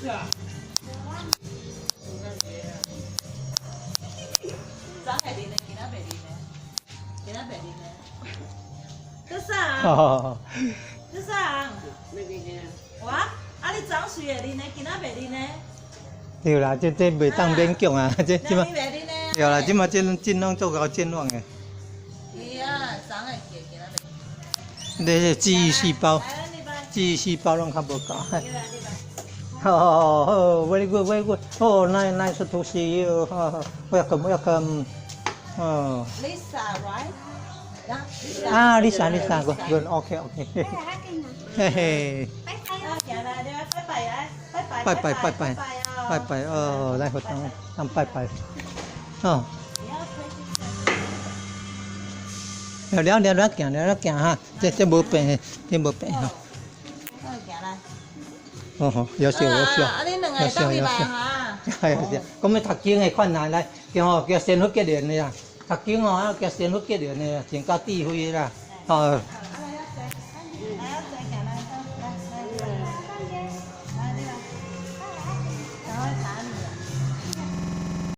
昨会啉的，今仔袂啉的，今仔袂啉的。這啥？哦，這啥？我啊，你昨昏會啉的，今仔袂啉的。對啦，這袂當勉強啊，這馬你袂啉的。對啦，這馬這攏做夠健忘的。是啊，昨會記，今仔袂。你這記憶細胞，記憶細胞攏較無夠。好好好，very good, very good. Oh, nice, nice to see you. Welcome, welcome. 哦。 Lisa, right? 啊，Lisa, Lisa, good, good, okay, okay. 嘿嘿。拜拜啊！拜拜。拜拜拜拜拜拜哦，來，當當拜拜。哦。了了了行了了行哈，這無病，這無病哈。哦吼，有笑有笑，有笑有笑，係啊是啊，講欲讀經的困難來，叫吼叫仙佛結緣的啦，讀經吼啊叫仙佛結緣的，真夠智慧的啦，哦，